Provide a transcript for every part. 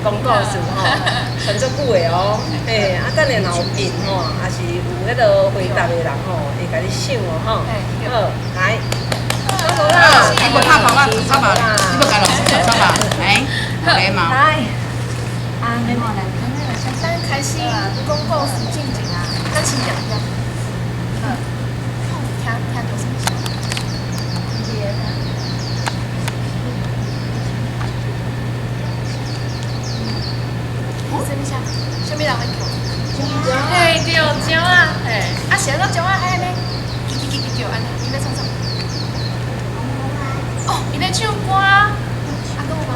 講故事吼，傳足久的哦。嘿，啊，等下若有應吼，抑是有彼个回答的人吼，會共你賞哦吼。好，來，好啦，你無拍跑啊？草帽，你無共老師穿草帽，來，有禮貌。來，啊，沒無來，咱開始講故事進前啊，咱先念念。好，聽聽著啥物聲？啥物聲？啥物人咧叫？嘿，對，鳥仔，嘿，啊是按怎鳥仔愛按呢？嘰嘰嘰嘰叫按呢，伊咧創啥？哦，伊咧唱歌。啊，閣有無？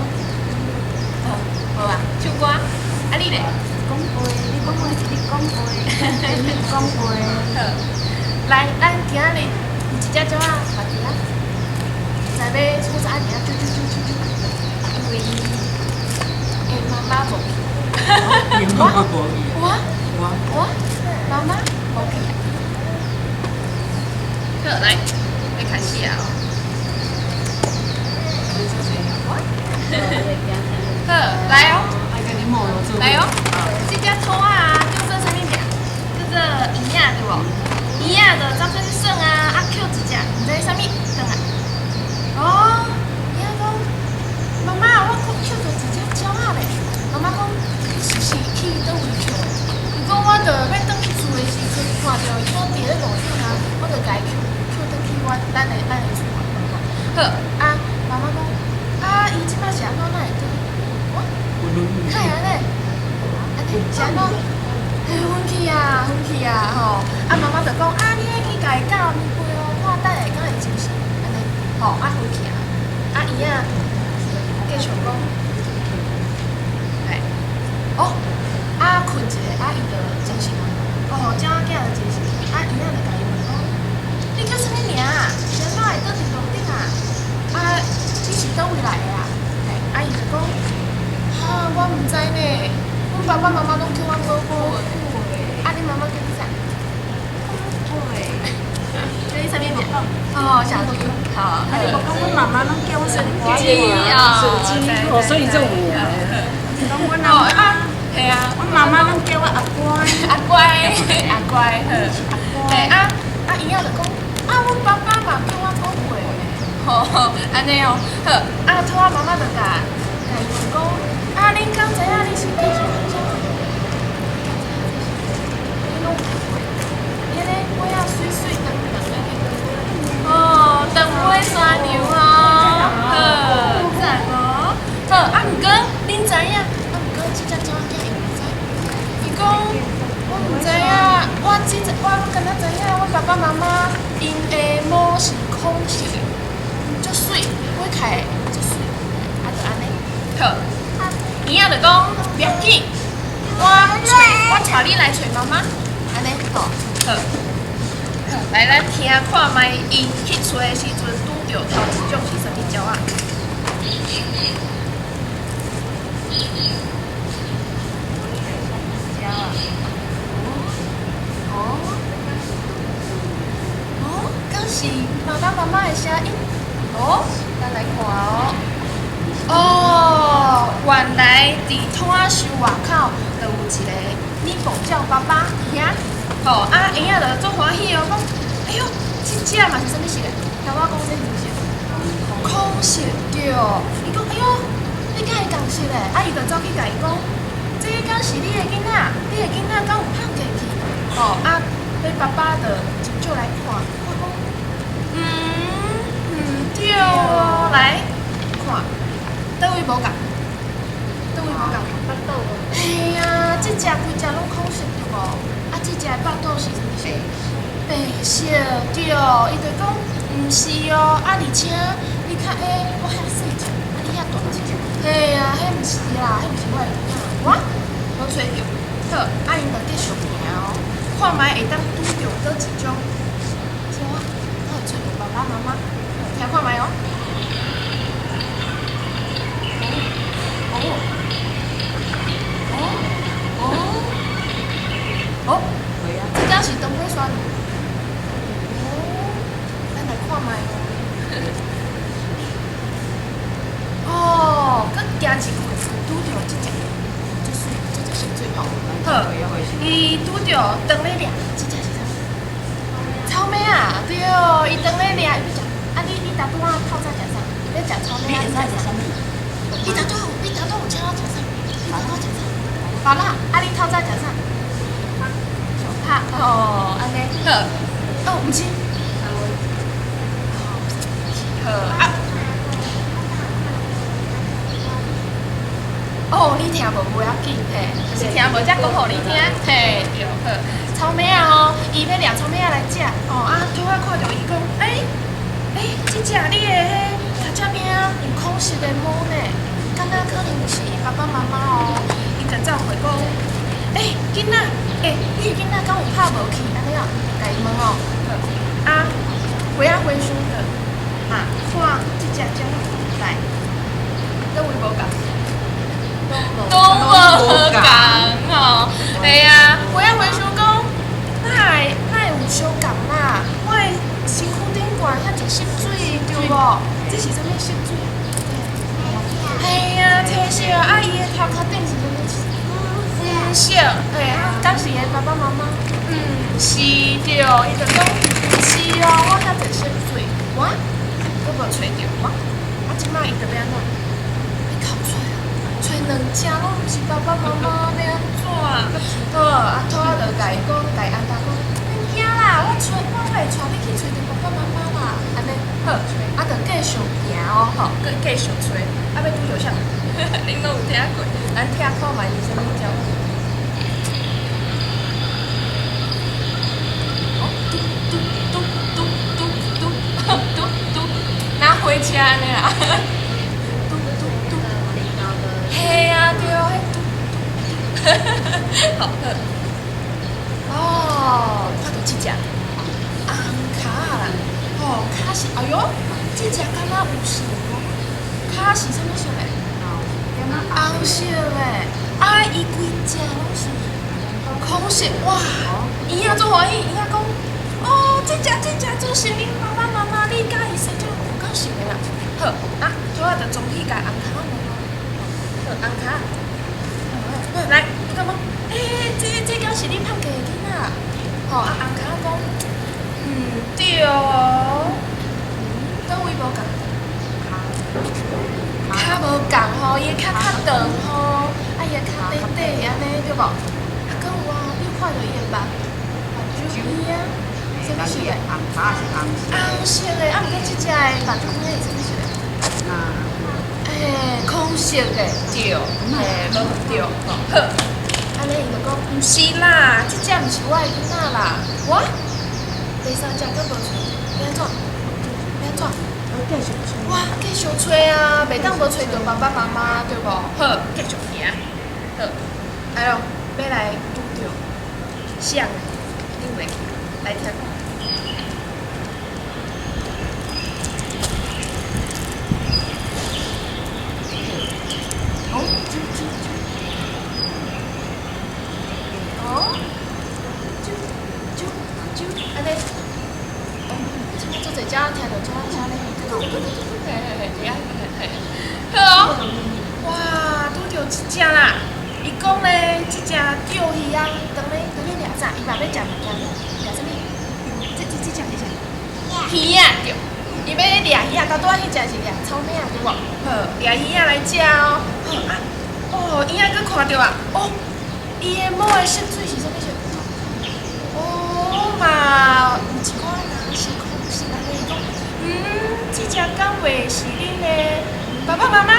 哦，無啊，唱歌。啊，你咧？講話，你講話是你講話，你講話。好，來，咱今仔日有一隻鳥仔嘛佇遐，在欲創啥佇遐啾啾啾啾啾，因為伊的媽媽無去。你媽媽無去。有啊，有啊。有啊，媽媽無去啊。好，來，欲開始啊！好，來哦。來哦，這隻兔仔啊，叫做啥物名？叫做圓仔對無？圓仔就走出去耍啊，啊，抾一隻，毋知啥物轉來。哦，圓仔講，媽媽，我閣抾著一隻鳥仔咧。媽媽講，你是去佗位抾的？伊講我著欲轉去厝的時陣，看著伊倒佇咧路頂啊，我就共伊抾抾轉去我咱的厝啊。好，啊，媽媽講，啊，伊這擺是按怎哪會轉？我，哪會按呢？按呢是按怎？嘿，昏去啊，昏去啊，吼！啊，媽媽就講，啊，你愛去共伊教棉被哦，看等下敢會精神，按呢，吼，啊，昏去啊，啊，伊仔繼續講，嘿，哦，啊，睏一下，啊，伊就精神啊，哦，鳥仔囝就精神，啊，伊仔就共伊問講，你叫啥物名啊？是按怎會倒佇路頂啊？啊，你是佗位來的啊？嘿，啊，伊就講，哈，我毋知呢，阮爸爸媽媽攏叫阮寶寶。啊，你媽媽叫你啥？叫你啥物名？哦，小豬。好。啊，你無講阮媽媽攏叫阮筍雞啊，筍雞，哦，所以這有名。講阮阿媽，嘿啊，阮媽媽攏叫我阿乖。阿乖，阿乖，好。嘿啊啊，伊仔就講，啊，阮爸爸嘛叫我寶貝。吼，按呢哦，好，啊，兔仔媽媽就共伊問講，啊，恁敢知影你是佗一種鳥？你攏有聽過？伊咧尾仔媠媠長長的。哦，長尾山羊哦，好，讚哦。好，啊，毋過恁知影？啊，毋過這隻鳥仔囝伊毋知。伊講，我毋知影，我只我敢若知影，阮爸爸媽媽𪜶的毛是孔色的，足媠，尾起來足媠，啊，就按呢。好，圓仔就講，袂要緊，我揣我帶你來揣媽媽，按呢吼，好。來，咱聽看覓，𪜶去揣的時陣，拄著頭一種是啥物鳥仔？哦哦，敢是爸爸媽媽的聲音？哦，咱來看哦。哦，原來佇兔仔樹外口，就有一个米埔鳥爸爸佇遐。吼，啊，圓仔就足歡喜哦，講，哎喲，這隻嘛是啥物色的？聽我講，這是啥物色？孔色對。伊講，哎喲，你敢會仝色的？啊，伊就走去共伊講，這敢是你的囡仔？你的囡仔敢有胖過去？吼，啊，彼爸爸就真少來看，看講，嗯，毋對哦，來看，佗位無仝？佗位無仝？嘿啊，這隻規隻攏孔色對無？啊，這隻的腹肚是啥物色？白色對，伊就講毋是哦，啊，而且你較矮，我遐細隻，啊，你遐大隻，嘿啊，彼毋是啦，彼毋是我的囡仔，我無揣著，好，啊，𪜶就繼續行哦，看覓會當拄著佗一種鳥仔，會揣著爸爸媽媽，聽看覓哦。哦哦哦哦，這敢是長尾山羊？哦，咱來看覓哦。哦，閣行一過，拄著這隻。伊拄著當咧掠，這隻是啥物？草莓仔，對，伊當咧掠，伊欲食。啊，你拄拄仔透早食啥？伊欲食草莓仔，你會使食啥物？你拄拄有請我食啥？你拄拄食啥？芭樂。啊，你透早食啥？小拍哦，按呢好。哦，毋是。好啊。哦，你聽無袂要緊嘿，就是聽無才講予你聽，嘿，對，好。草莓仔吼，伊欲掠草莓仔來食，哦啊，拄仔看著伊講，欸，欸，這隻你的彼跤隻邊有空色的毛呢，敢若可能是伊爸爸媽媽哦，伊就走過講，欸，囡仔，欸，你的囡仔敢有拍無去？按呢哦，共伊問哦，好，啊，回仔回想著，嘛看這隻鳥來，佗位無仝？攏無仝吼，嘿啊，回仔回想講，哪會哪會有相仝啦？我的身軀頂懸遐濟色水，對無？這是啥物色水？嘿啊，青色啊！伊的頭殼頂是啥物色？黃色，嘿啊，敢是伊的爸爸媽媽？毋是，對，伊就講，是哦，我遐濟色水，我閣無揣著我，啊，這擺伊就欲按怎？欲哭出來。揣兩隻攏毋是爸爸媽媽，欲按怎？好，啊，兔仔就共伊講，共伊阿達講，免驚啦，我揣我會帶你去揣著爸爸媽媽啦，按呢好，啊，就繼續行哦，吼，閣繼續揣，啊，欲拄著啥？恁攏有聽過？咱聽看覓是啥物鳥？哦，嘟嘟嘟嘟嘟嘟嘟嘟，若火車按呢啦。嘿啊，對哦，彼嘟嘟，好好。哦，看著這隻紅跤啦，吼，跤是，哎喲，這隻敢若有色哦，跤是啥物色的？紅色的，啊，伊規隻攏是空色，哇！伊仔足歡喜，伊仔講，哦，這隻這隻就是恁爸爸媽媽，你佮意生這有夠像的啦。好，啊，拄仔就裝起共紅跤問哦。紅跤，來，你感覺？欸，這這敢是你拍過的囡仔？吼，啊，紅跤講，毋對哦，佗位無仝？跤無仝吼，伊的跤較長吼，啊，伊的跤短短按呢，對無？啊，閣有啊，你有看著伊的目目睭邊啊？啥物色的？紅跤是紅色。紅色的，啊，毋過這隻的目睭邊是啥物色的？欸，空色的，對，嘿，無對，吼，好，按呢伊就講，毋是啦，這隻毋是我的囡仔啦，我第三隻閣無揣，欲按怎？欲按怎？繼續揣。哇，繼續揣啊，袂當無揣著爸爸媽媽，對無？好，繼續行，好，哎喲，欲來拄著啥？恁袂去，來聽看。哦，啾啾啾！哦，啾啾啾，按呢，哦，這擺足濟隻聽著這聲咧，嘟嘟嘟嘟嘟，嘿嘿嘿，對啊，嘿嘿，好哦，哇，拄著一隻啦！伊講咧，這隻釣魚仔，當咧當咧掠啥？伊嘛欲食物件，掠啥物？這這這隻是啥？魚仔對，伊欲掠魚仔，拄拄仔彼隻是掠草莓仔對無？好，掠魚仔來食哦。好啊，哦，伊仔閣看著啊，哦，伊的毛的色水是啥物色？哦嘛，有一寡藍色、空色按呢。伊講，嗯，這隻敢袂是恁的爸爸媽媽？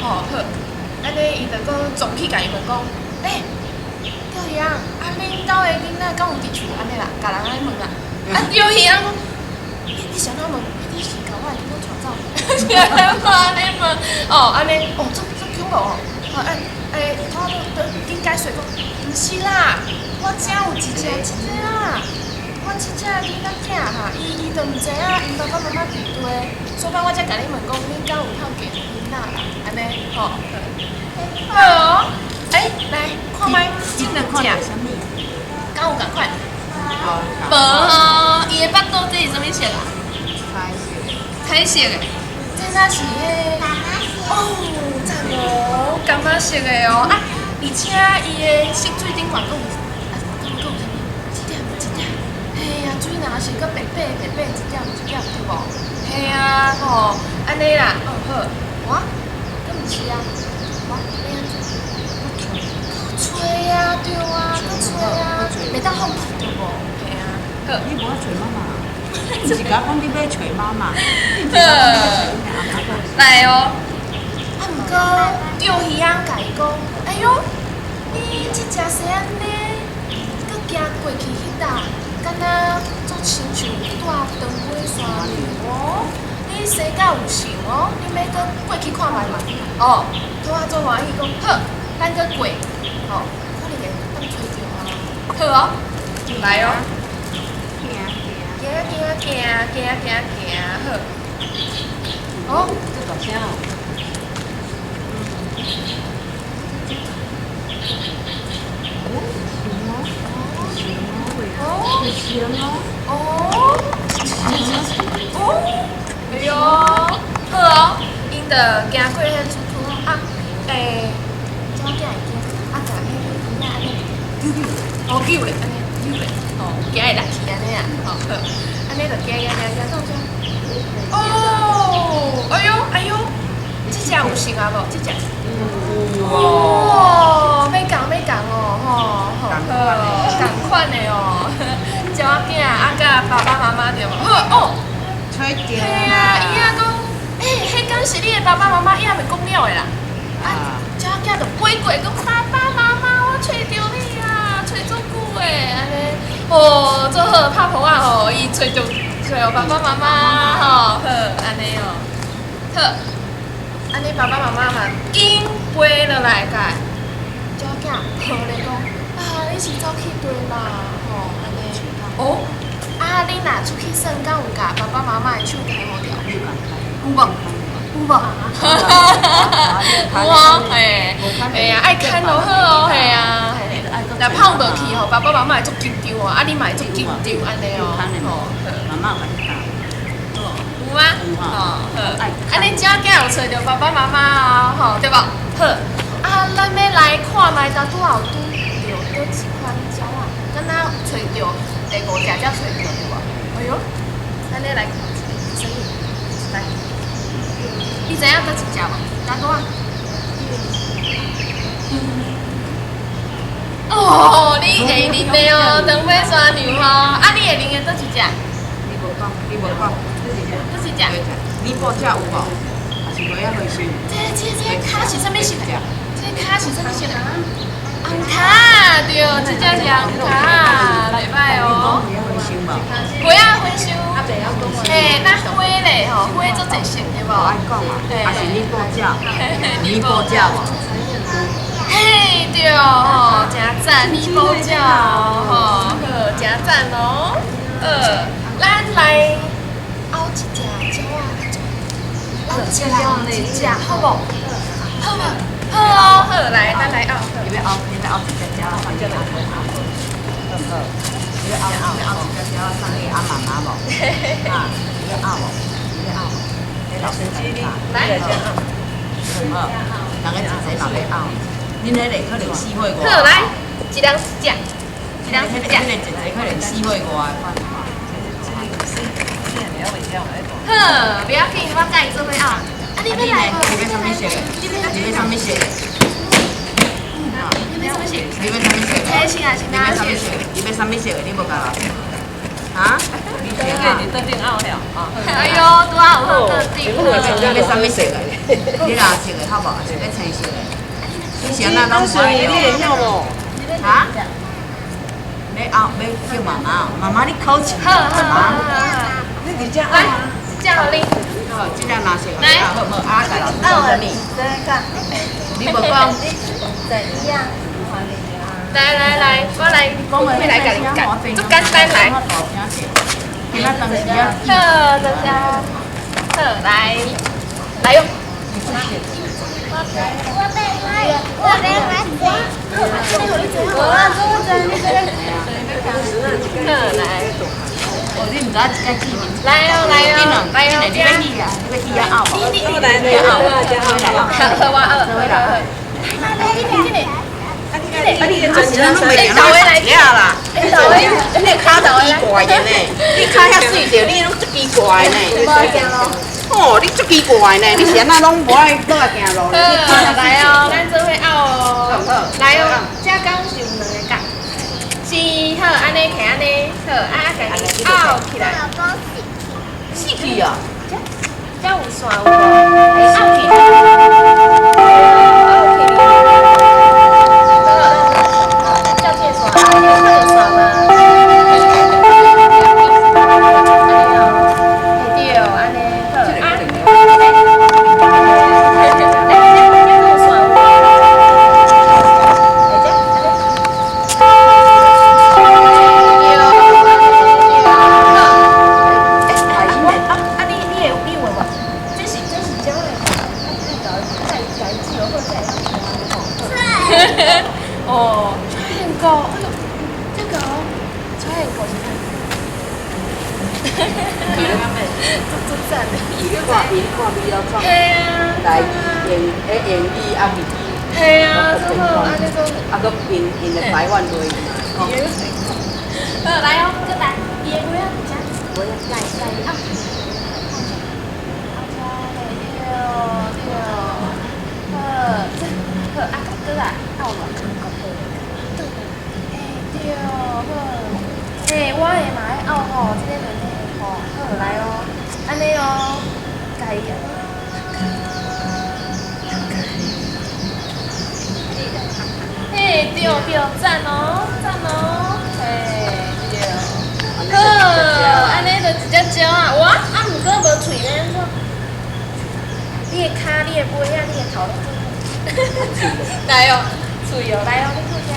哦，好，按呢伊就閣撞去共伊問講，欸，釣魚仔，啊恁兜的囡仔敢有佇厝？按呢啦，共人按呢問啦。啊，釣魚仔講，你是按怎問？你是共我的囡仔帶走？是按呢問？哦，按呢，哦，足足恐怖哦。哦，欸欸，我都緊解釋講，毋是啦，我遮有一隻這個啦，我這隻囡仔囝哈，伊伊就毋知影𪜶爸爸媽媽佇佗，所以我才共你問講，恁敢有拍過囡仔啦？按呢，吼，好哦，欸，來看覓這兩隻，敢有仝款？無吼，伊的腹肚這是啥物色啊？彩色。彩色的，這若是彼個？哦，讚哦，柑仔色的哦，啊，而且伊的色水頂懸閣有然是閣白白白白一點一點，對無？嘿啊，吼，按呢啦，哦好，哇，閣毋是啊，哇，欲按怎？閣揣啊，對啊，閣揣啊，袂當放棄對無？嘿啊，好。你無愛揣媽媽，你毋是共我講你欲揣媽媽，你毋是共我講你欲揣你阿媽。來哦，啊，毋過釣魚翁共伊講，哎喲，你這隻生按呢，閣行過去彼搭，敢若足親像蹛長尾山牛哦。你生甲有像哦，你欲閣過去看覓無？哦，兔仔足歡喜講，好，咱閣過，吼，可能會當揣著啊。好哦，來哦，行行行行行行，好。哦。這大聲哦。哦，哦，哦，哎喲，好哦，𪜶就行過彼厝厝啊，欸，鳥仔會驚，啊，共彼个魚仔按呢揪揪，哦，揪咧，按呢揪咧，吼，驚會落去按呢啊，吼，好，按呢就行行行行到遮，哦，哎喲哎喲，這隻有熟啊無？這隻。哦，欲仝欲仝哦，吼，好，仝款的哦，鳥仔囝啊，佮爸爸媽媽對無？好哦，揣著嘿啊，伊仔講，欸，彼敢是你的爸爸媽媽？伊還袂講了的啦。啊，鳥仔囝就飛過講，爸爸媽媽，我揣著你啊，揣足久的，按呢，哦，足好拍噗仔吼，伊揣著揣著爸爸媽媽吼，好，按呢哦，好。按呢爸爸媽媽嘛緊飛落來共鳥仔囝抱咧講，啊，你是走去佗啦，吼，按呢。哦，啊，你若出去耍，敢有共爸爸媽媽的手牽無著？有無？有無？有哦，嘿，嘿啊，愛牽就好哦，嘿啊，嘿。若放無去吼，爸爸媽媽會足緊張哦，啊，你嘛會足緊張按呢哦，吼，好。媽媽有共你教。有嗎？哦，好。按呢鳥仔囝有揣著爸爸媽媽哦，吼，對無？好。啊，咱欲來看覓，拄仔有拄著佗一款鳥仔，敢若揣著第五隻才揣著對無？哎喲，咱咧來看一下，啥物？來，你知影佗一隻無？拄仔？哦，你會認的哦，長尾山牛吼，啊，你會認的佗一隻？你無講，你無講，佗一隻？你報這有無？還是花仔花心？這這這跤是啥物色的？這跤是啥物色的？紅跤，對，這隻是紅跤，袂歹哦。花仔花心。嘿，那花咧吼，花足濟色對無？愛講啊，還是你報這？你報這無？嘿，對吼，誠讚，你報這吼，好，誠讚哦。咱來拗一隻鳥仔，咱一人一隻，好無？好無？好哦，好，來，咱來拗。你欲拗，你欲拗一隻鳥仔，放你阿公拗。好，你欲拗，你欲拗一隻鳥仔送予阿媽媽無？啊，你欲拗無？你欲拗無？你老師教你。來，好，人家一齊嘛欲拗。恁彼个可能四歲外。好，來，一人一隻，一人一隻。彼個一個可能四歲外。好，不要緊，我佮伊做伙拗。啊，你欲來無？你欲啥物色？你欲啥物色？你欲啥物色？你欲啥物色？黑色還是藍色？你欲啥物色？你無共老師？啊？你你佇拗了啊？哎喲，拄仔有好桌頂。你欲啥物色的？你藍色的好無？還是欲青色的？你是按怎攏無愛？你會曉無？啊？欲拗欲叫媽媽，媽媽你考試。好好好。你佇遮拗來，這隻予你。好，這隻藍色的，好無？啊，共老師講啥物？你無講。怎樣？來來來，我來，我來共你講，足簡單來。好，多謝。好，來，來喲。好，來。哦，你毋知影這個字名？來哦，來哦，來哦，你欲去啊？你欲去遐拗無？你你來來來，來來，好，我拗，好，好。來，你啊，你啊，你啊是咱攏袂行啦，你的跤足奇怪的呢，你跤遐媠著，你攏足奇怪呢。哦，你足奇怪呢，你是按怎攏無愛倒來行路？好，來哦，咱做伙拗哦。來哦，這敢是有兩個角。是，好，按呢徛按呢，好，啊啊，共伊拗起來。死去啊！這有線有無？拗起來。拗起來。好，照這個線，你有看著線嗎？按呢哦，對，按呢好，啊。來，這這有線有無？來這，按呢。對，對，好。啊啊！你有無？這是鳥的吼，你共伊共伊治好才會曉聽吼。哦，triangle，這個哦，triangle 是啥？足足讚的，伊看美了創，嘿啊，台語、英語啊粵語。嘿啊，真好，按呢種。啊，閣用用的台灣話嘛。好，來哦，閣來，伊的尾仔佇遮，來來拗。拗出來，對對，好，這好啊，閣來拗落，嘿對，好，嘿，我的嘛愛拗吼，這个兩個吼，好來哦，按呢哦，共伊按呢。嘿，對對，讚哦，讚哦，嘿，對。好，按呢就一隻鳥仔，哇，啊，毋過無喙欲按怎？你的跤、你的尾仔、你的頭攏做好。來哦，喙哦，來哦，你看這。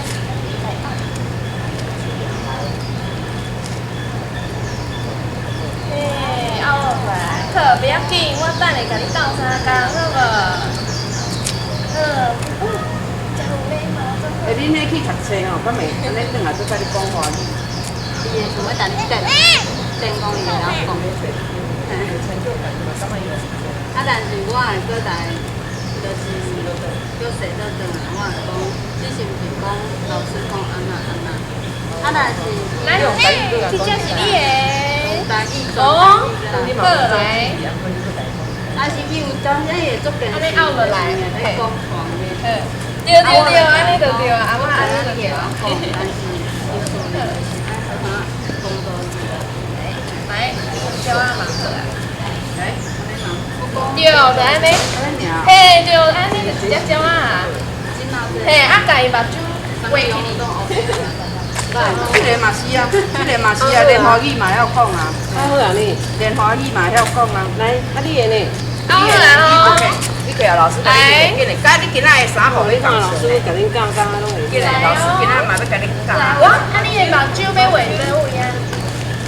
來啊。嘿，拗落來，好，袂要緊，我等下共你鬥相共，好無？好，哦，真有禮貌，真好。欸，恁彼去讀冊吼，敢會按呢轉來閣佮你講華語？伊會想欲等你等，等講伊會曉講。有成就感嘛，感覺有。啊，但是我會閣來，就是叫踅倒轉來，我會講，這是毋是講老師講按怎按怎？啊，但是來，這隻是你的。台語哦，好來。啊是伊有當時會足健，按呢拗落來，咧講傳的。對對對，按呢就對啊，阿媽按呢就對啊。但是伊做的是愛小可講多字。來，鳥仔嘛好啊。來，對，就按呢。嘿，對，按呢就一隻鳥仔。嘿，啊，共伊目睭畫起。這個嘛是啊，這個嘛是啊，連華語嘛曉講啊。啊好啊你，連華語嘛曉講啊。來，啊你的呢？啊好啊。你去老師，來，緊來，佮你今仔的衫予你看老師共恁教教攏會。緊來，老師今仔嘛欲共你教。哇，啊你的目睭欲畫佗位啊？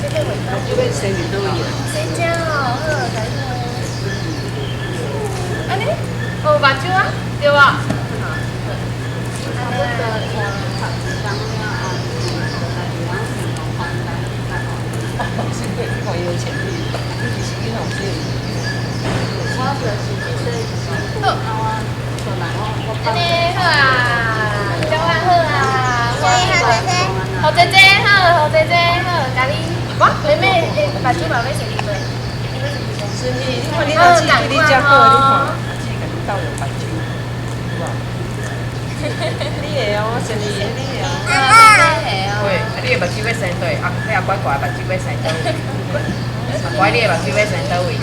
欲畫目睭欲生佇佗位啊？生遮哦，好，共你畫。按呢？哦，目睭啊，對無？是對，你看伊有潛力，尤其是囡仔有這個。我就是去說，好，出來我按呢好啊，鳥仔好啊，我好姐姐好，好姐姐好，共你，哇，妹妹，目睭嘛欲生佇佗？你欲生佇佗？是你，你看你阿姊對你遮好，你看阿姊共你鬥用目睭，有無？你會哦，生你的，你會哦。對，啊，你的目睭欲生佗？啊，你阿乖乖目睭欲生佗位？阿乖，你的目睭欲生佗位？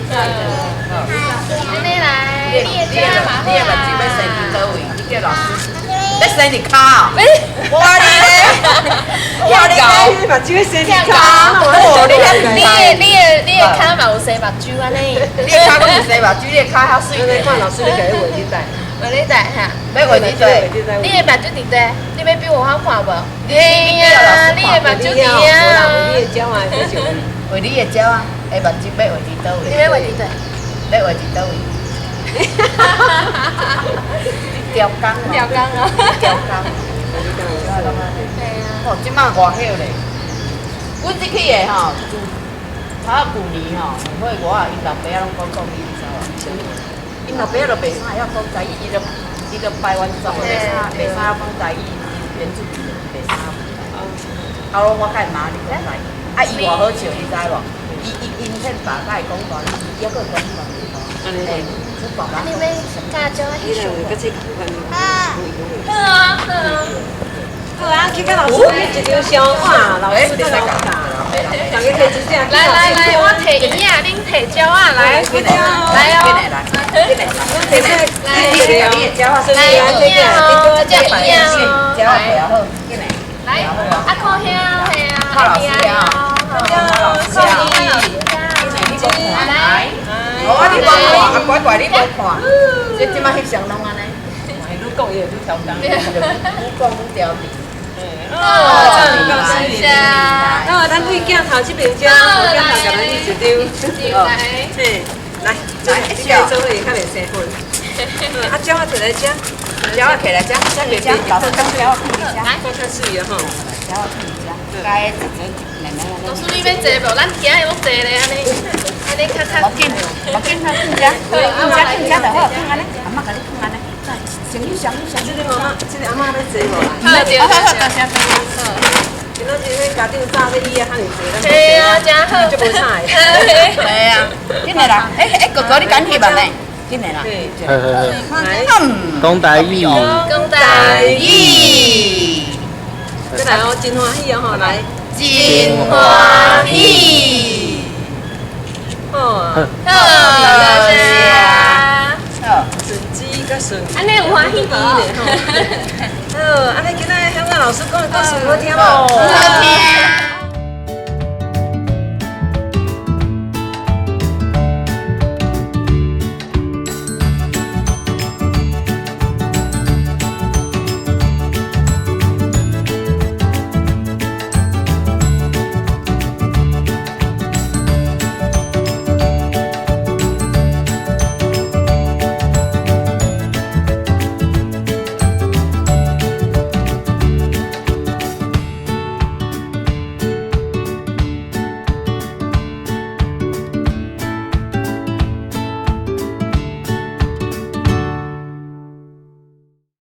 好。按呢來，你的遮嘛好你的目睭欲生佇佗位？你叫老師欲生佇跤哦？我你咧，我你咧，你目睭欲生佇跤？哦，你遐你的跤嘛有生目睭按呢？你的跤閣有生目睭，你的跤較媠。你看老師咧共你畫佇佗？畫佇佗哈？欲畫佇佗？你的目睭佇佗？你欲比我好看無？嘿啊，你的目睭佇啊。你的鳥仔欲上。畫你的鳥仔，的目睭欲畫佇佗位？你欲畫佇佗？欲畫佇佗位？雕工，雕工啊！雕工。哦，這擺外曉咧。阮這去的吼，自頭仔舊年吼，會我啊，𪜶老爸仔攏講國語，你知無？𪜶老爸仔就袂啥會曉講台語，伊就伊伊就排湾族的，袂使袂使講台語，原住民袂使講台語。啊，我較會罵你講台語，啊，伊偌好笑，你知無？伊伊因騙爸甲伊講大語，伊猶閣講大語吼。嘿，這爸爸你欲教鳥仔翕相無？好好啊，好啊。好啊，去佮老師翕一張相，哇，老師較老教，大家提一隻。來來來，我提椅仔，恁提鳥仔來。來哦。來，進來，提這，來，你的鳥仔，來椅仔哦，這隻椅仔哦。鳥仔提好，進來。來，阿柯兄，嘿啊，靠老師啊，靠老師啊，來，哦，你無看，啊乖乖，你無看，這這擺翕相攏按呢。愈講伊會愈調工。愈講愈調皮。哦，這樣夠犀利。啊，咱對鏡頭這邊遮，鏡頭共咱翕一張。嘿，來，來，你家做伙較袂生分。啊，鳥仔摕來食，鳥仔摕來食，食，老師講鳥仔囥佇遮。講較媠啊吼。鳥仔囥佇遮，該一一兩兩。老師你欲坐無？咱今日攏坐咧，按呢，按呢較較。無緊，無緊，較囥遮，囥遮囥遮就好，囥按呢，阿嬤共你囥按呢。先翕相，翕相。這個媽媽，這個阿嬤欲坐無？好，對對對。今仔日彼家長早欲椅仔較爾濟，咱嘿啊，真好。足無彩的。嘿啊，緊來啦！欸欸，哥哥你敢翕啊呢？緊來啦！好好好。講台語。講台語。再來哦，真歡喜哦吼，來。真歡喜。好。好，多謝。好。順子佮順。按呢有歡喜無？好，按呢今仔香港老師講的故事好聽無？好聽。